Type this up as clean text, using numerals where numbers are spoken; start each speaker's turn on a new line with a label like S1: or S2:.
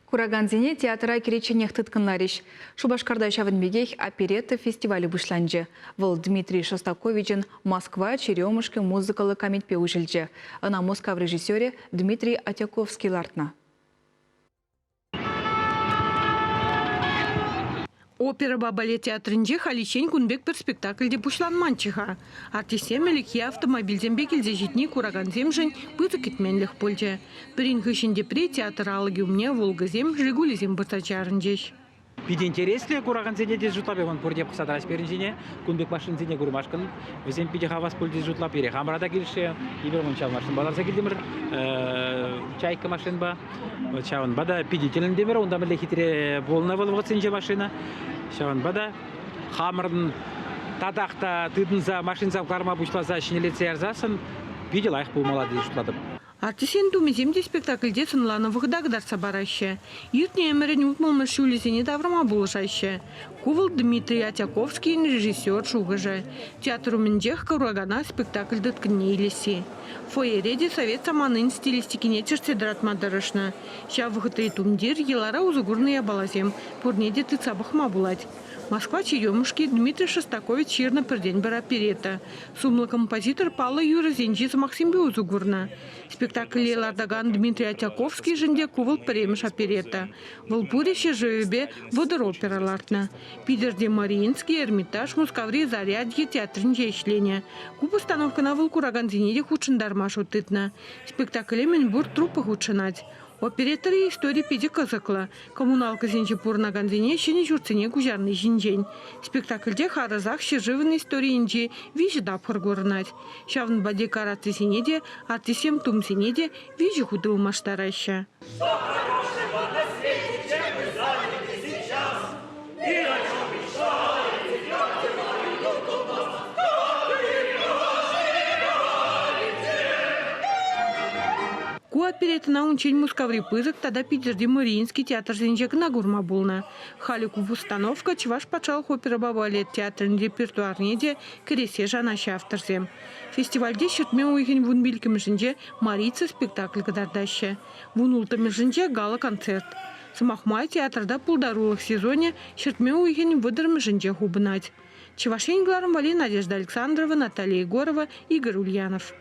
S1: Куракансене театра кӗричченех тыткӑнларӗҫ. Шупашкарта ҫавӑн пекех оперетта фестивалӗ пуҫланчӗ. Вӑл Дмитрий Шостаковичӑн «Москва черемушки» музыкӑллӑ камитпе уҫӑлчӗ. Ӑна Мускав режиссерӗ Дмитрий Отяковский лартнӑ.
S2: Оперӑпа балет театрӗнче халиччен кун пек пӗр спектакль те пуҫланманччӗ-ха. Артистсем ӗлӗкхи автомобильсемпе килсе ҫитни куракансемшӗн пысӑк кӗтменлӗх пулчӗ. Пӗрин хыҫҫӑн тепри театр алӑкӗ умне «Волгӑсем», «Жигулисем» пырса чарӑнчӗҫ.
S3: Питӗ интереслӗ куракансене те шутлап эп, пурте пӑхса тӑраҫ пирӗн ҫине. Кун пек машинсене курмашкӑн. Вӗсем питӗ хавас пуль тесе шутлап. Пире хамӑра та килӗшрӗ. Эпир вон ҫав машинпа ларса килтӗмӗр. Чайка машинпа. Вот ҫавӑнпа та питӗ тӗлӗнтӗмӗр. Унта мӗнле хитре пулнӑ вӑл вӑхӑтсенче машина. Ҫавӑнпа та хамӑрӑн татах та тытӑнса машинсем кӑларма пуҫласа ҫӗнӗлетсе ярсассӑн питӗ лайӑх пулмалла тесе шутлатӑп.
S2: Артистсен тумӗсем те спектакльте сӑнланӑ вӑхӑта кӑтартса параҫҫӗ. Иртнӗ ӗмӗрӗн утмӑлмӗш ҫулӗсене тавӑрма пулӑшаҫҫӗ. Ку вӑл Дмитрий Отяковскийӗн режиссер шухӑшӗ. Театр умӗнчех куракана спектакль тыткӑнне илесси. Фойере те совет саманин стилистикине чӗртсе тӑратма тӑрӑшнӑ. Ҫав вӑхӑтри тумтир, йӑлара усӑ курнӑ япаласем пурне те тытса пӑхма пулать. Москва черемушки Дмитрий Шостакович ҫырнӑ пӗртен-пӗр оперетта. Сумлӑ композитор паллӑ юрӑсенчи сӑмахсемпе усӑ курнӑ. Спектакле лартакан Дмитрий Отяковскийшӗн те ку вӑл пӗрремӗш оперетта. Вӑл пурӗ ҫӗршывӗпе 30 опера лартнӑ. Питӗрти Мариинский, Эрмитаж, Мускаври Зарядье театрӗнче ӗҫленӗ. Ку постановкӑна вӑл куракансене те хутшӑнтарма шут тытнӑ. Спектакле мӗнпур труппа хутшӑнать. Оперетӑри истори питӗ кӑсӑклӑ. Коммуналкӑсенче пурӑнакансене ҫӗнӗ ҫуртсене куҫарни ҫинчен. Спектакльте харӑсах ҫӗршывӑн историйӗнчи виҫӗ тапхӑр курӑнать. Ҫавӑнпа декорацисене те, артистсем тумсене те виҫӗ хут ылмаштараҫҫӗ.
S4: Что хорошего на свете, чем вы заняты сейчас? И о чем мечтаете, как дела идут у вас? Как
S2: Ку опереттӑна унччен Мускаври пысӑк тата Питӗрти Мариинский театрсенче кӑна курма пулнӑ. Халӗ ку постановка Чӑваш патшалӑх оперӑпа балет театрӗн репертуарне те кӗрессе шанаҫҫӗ авторсем. Фестивальте ҫӗртме уйӑхӗн вунпиллӗкмӗшӗнче «Марица» спектакль кӑтартаҫҫӗ. Вунулттӑмӗшӗнче гала-концерт. Сӑмах май, театрта пултарулӑх сезонӗ ҫӗртме уйӑхӗн вӑтӑрмӗшӗнче хупӑнать. Чӑваш Ен кӑларӑм валли Надежда Александрова, Наталья Егорова, Игорь Ульянов.